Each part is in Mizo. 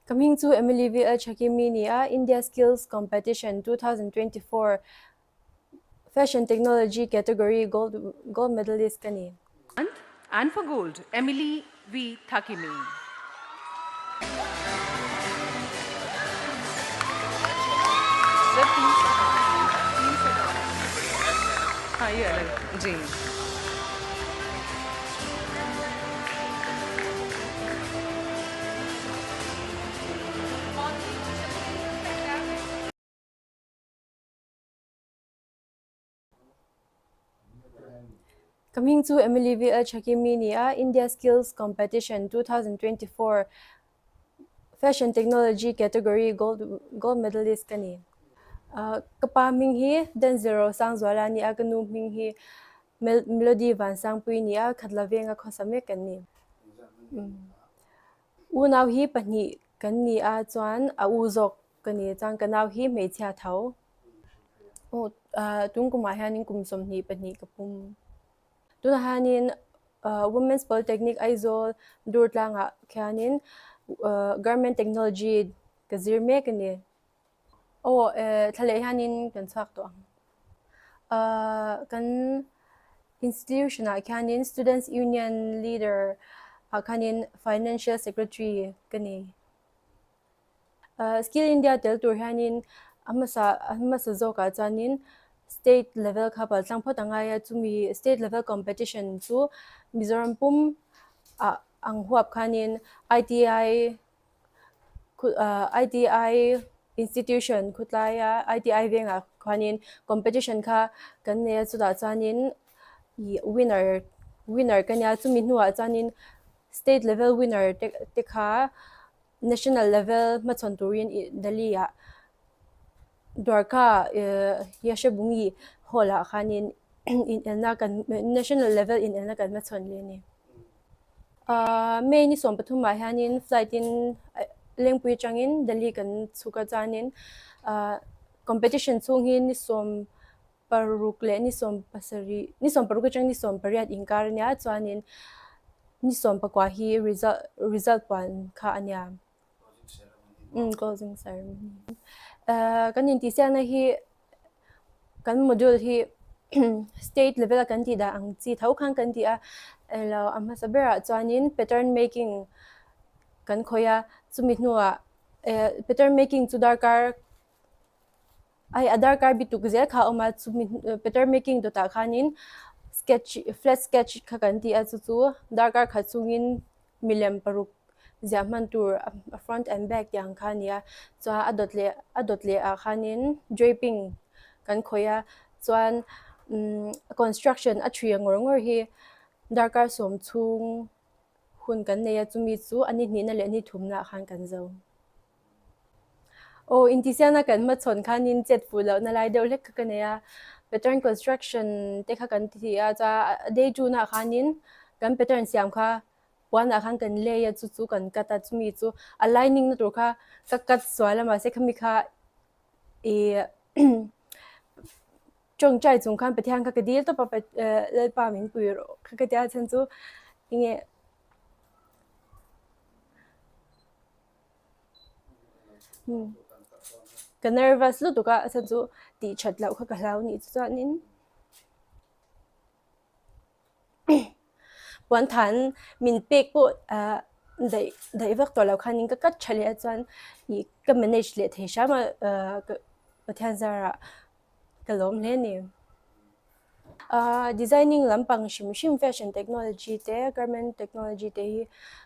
Ka hming chu Emily VL Thakimi ni a, India Skills Competition 2024 Fashion Technology category gold gold medalist ka ni. And for gold, Emily V. Thakimi. Sir, तीन तीन हाँ ये अलग जी Ka hming chu Emily VL Thakimi ni a, India Skills Competition 2024 Fashion Technology category gold gold medalist ka ni. Ka pa hming hi Denzil Rosangzuala a ni a, ka nu hming hi Melody Vansangpui ni a, khatla venga khawsa mek kan ni. Unau hi pahnih kan ni a chuan a u zawk ka ni chuan ka nau hi hmeichhia tho. Tun kumah hianin kum 22 ka pum. Tunah hianin Women's Polytechnic Aizawl Durtlangah khianin Garment Technology ka zir mek a ni. Aw thla leh hianin kan chhuak tawh ang. Kan institution ah khianin Students Union Leader ah khanin Financial Secretary ka ni. Skill India tel tur hianin a hmasa a hmasa zawkah chuanin state level kha pal tlang phawt a ngai a, chumi state level competition chu Mizoram pum ah ang huap khanin ITI ITI institution khawtlaia ITI vengah khuanin competition kha kan nei a chutah chuanin ih winner winner ka nia chumi hnuah chuanin state level winner te te kha national level hmachhawn turin ih Delhi ah Dwarka ih Yashobhoomi hall ah khanin inelna kan national level inelna kan hmachhawn leh a ni. Ahh May ni 13 ah hianin flight in Lengpui atangin Delhi kan chhuk a chuanin ahh competition chhung hi ni 16 leh ni 17 ni 16 atang ni 18 inkar a nia chuanin ni 19 hi result result puan kha a nia. Umm closing ceremony. Ahh kan intihsiakna hi kan module hi state level a kan tih dah ang chi tho khan kan ti a elo a hmasa berah chuanin pattern making kan khawih a chumi hnuah eh pattern making chu darkar ai a darkar bi tuk zel kha a awm a chumi pattern making dawtah khanin sketch flat sketch kha kan ti a chu chu darkar khat chungin milem paruk ziah hman tur a front and back tih ang kha a ni a chuan a dawt leh a dawt leh ah khanin draping kan khawih a chuan umm construction a ṭhui ngawr ngawr hi darkar sawm chhung hun kan nei a chumi chu a ni hnihna leh ni thumna ah khan kan zo. Aw intihsiakna kan hmachhawn khanin chet fuh lohna lai deuh hlek kha ka nei a pattern construction te kha kan ti a chuan a day two naah khanin kan pattern siam kha puanah khan kan lei a chu chu kan cut a chumi chu a lining na tur kha ka cut sual a mahse khami kha ih tawngtai chung khan Pathian kha ka dil tawp a Lalpa min pui rawh kha ka tia chhan chu enge. Ka nervous lutuk a a chhan chu tih that loh kha ka hlau anih chu chuanin puan than min pek pawh ah daih daih vak tawh loh khanin ka cut tha leh a chuan ih ka manage leh thei hram a ah Pathian zarah ka lawm hle a ni. Ahh designing lampang hrim hrim fashion technology te garment technology te hi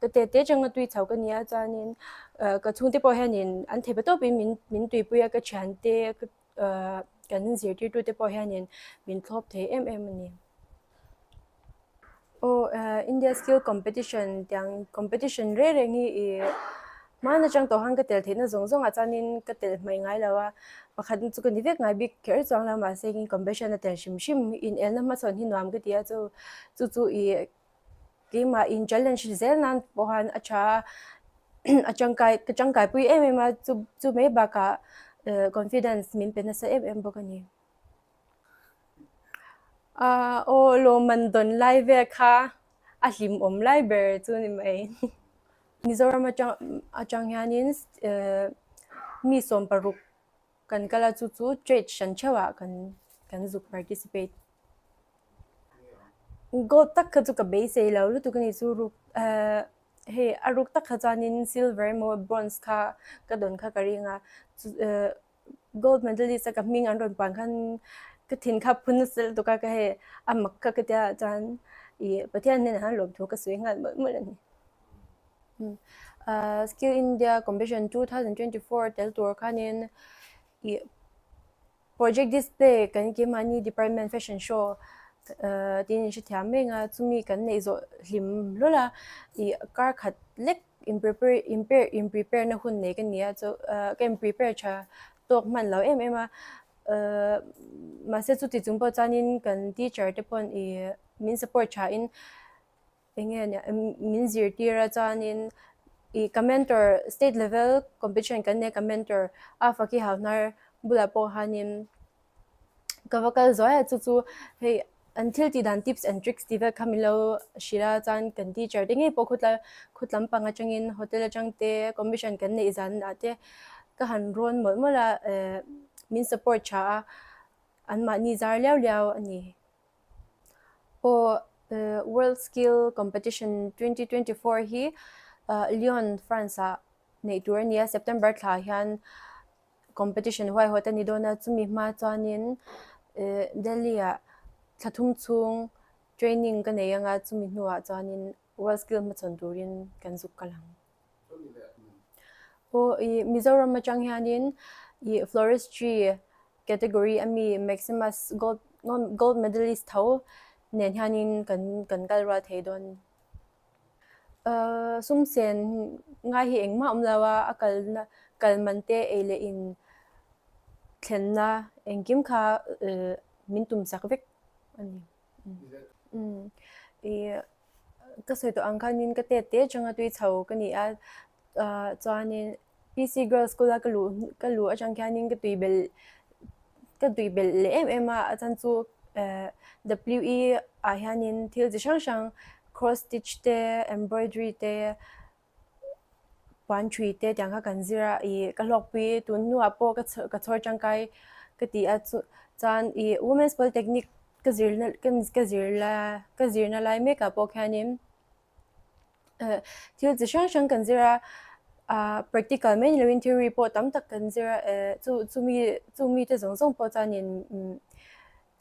ka te te atanga tui chho ka ni a chuanin ah ka chhungte pawh hianin an thei pa tawpin min min tuipui a ka thiante ah kan zirtirtu te pawh hianin min thlawp thei em em a ni. Aw eh India skill competition tiang competition reng reng hi ih hman atang tawh khan ka tel theihna zawng zawng ah chuanin ka tel hmaih ngai lo a pakhat chu ka ni vek ngai bik kher chuang lo mahse in competition a tel hrim hrim inelna hmachhawn hi nuam ka ti a chu chu chu ih keimah in challenge zel nan pawh khan a tha a a tangkai ka tangkai pui em em a chu chu mai bakah eh confidence min pe nasa em em bawk a ni. Ahh aw lawmman dawn lai vel kha a hlimawm lai ber chu ni mai. Mizoram atang atang hianin mi 16 kan kal a, chu chu trade hran theuhah kan kan zuk participate. Gold tak kha chu ka beisei lo lutuk a ni chu ruk hei a ruk tak kha chuanin silver emaw bronze kha ka dawn kha ka ring a gold medalist a ka hming an rawn puan khan ka thin kha phun nasa lutuk a ka hei a mak kha ka tia chuan ih Pathian hnenah hian lawmthu ka sawi nghal mawlh mawlh a ni. Skill India competition 2024 tel tur khanin ih Project display kan keimahni department fashion show tiin in hrethiam reng a, chumi kan neih zawh hlim hlawl a, ih kar khat lek in prepare in in prepare na hun nei ka ni a chu ka in prepare tha tawk hman lo em em a, mahse chuti chung pawh chuanin kan teacher te pawn ih min support tha in Eng nge nia min zirtir a chuanin ih ka mentor state level competition kan nei a ka mentor a faki hau hnar bulah pawh hianin ka va kal zuai a chu chu hei an thil tih dan tips and tricks tih vel kha min lo hrilh a chuan kan teacher te ngei pawh khawtlai khaw lam pang atangin hotel atang te competition kan neih zan ah te ka han rawn mawlh mawlh a eh min support tha a anmahni zar liau liau a ni. Aw World Skill Competition 2024 hi Lyon, France ah neih tur a ni a, September thla hian competition huaihawt a ni dawn a, chumi hma chuanin Delhi ah thla thum chhung training ka nei anga chumi hnuah chuanin World Skill hmachhawn turin kan zuk kal ang. Aw ih Mizoram atang hianin ih floristry category a mi Maximus gold gold medalist tho nen hianin kan kan kal rual thei dawn. Ahh sum sen ngai hi engmah a awm lo a, a kalna kal man te ei leh in thlenna engkim kha eh min tum sak vek a ni. Ih ka sawi tawh ang khanin ka tet te atanga tui chho ka ni a ah chuanin P_C girls school a ka luh ka luh atang khianin ka tui belh ka tui belh leh em em a a chhan chu eh W_E ah hianin thil chi hrang hrang cross stitch te embroidery te puan thui te tiang kha kan zir a ih ka hlawkpui tun hnuah pawh ka ka chhawr tangkai ka ti a chu chuan ih women's polytechnic ka zirna ka zir la ka zirna lai mek ah pawh khianin eh thil chi hrang hrang kan zir a ah practical mai ni lovin theory pawh tam tak kan zir a eh chu chumi chumi te zawng zawng pawh chuanin umm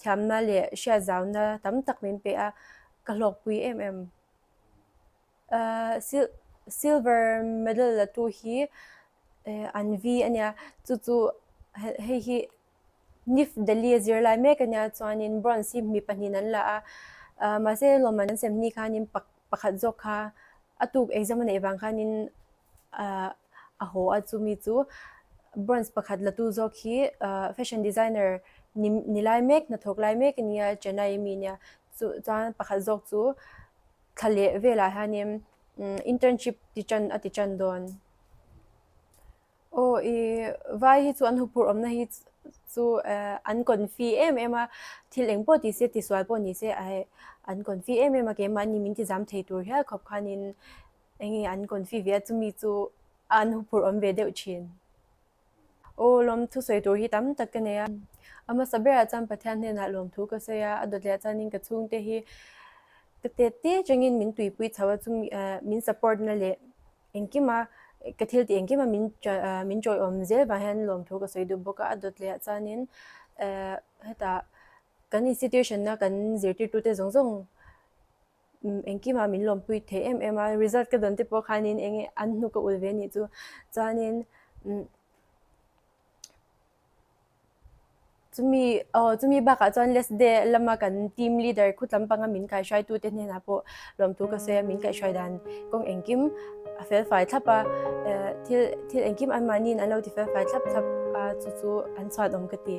thiamna leh hriatzauna tam tak min pe a ka hlawkpui em em. Silver medal la tu hi an vi a nia chu chu hei hi Nif Delhi a zir lai mek a nia chuanin bronze hi mi pahnihin an la a mahse lawmman an sem ni khanin pakhat zawk kha a tuk exam a neih vang khanin a haw a chumi chu bronze pakhat la tu zawk hi fashion designer ni lai mek hnathawk lai mek a nia Chennai ami a nia chuan pakhat zawk chu. Thla leh velah hianin internship ti tan a ti tan dawn. Aw ih vai hi chu an huphurh awmna hi chu an confi em em a, thil eng pawh ti se ti sual pawh ni se an confi em em a keimahni min ti zam thei tur hial khawp khanin eng nge an confi ve a chumi chu an huphurh awm ve deuh thin. Aw lawmthu sawi tur hi tam tak ka nei a, a hmasa berah chuan Pathian hnenah lawmthu ka sawi a, a dawt leh chuanin ka chhungte hi ka tet te atangin min tuipui chho a chumi min support na leh engkima ka thil tih engkima min min tawiawm zel vang hian lawmthu ka sawi duh bawk a, a dawt leh chuanin hetah kan institution a kan zirtirtute zawng zawng Engkimah min lawmpui thei em em a, result ka dawn te pawh khanin eng nge an hnu ka ul ve anih chu. Chuanin chumi aw chumi bakah chuan last day lama kan team leader khut lampanga min kaihruaitu te hnenah pawh lawmthu ka sawi a, min kaihhruai dan kawng engkim a fel fai thlap a, thil thil engkim anmahniin an lo ti fel fai thlap thlap a, chu chu an chhuat awm ka ti.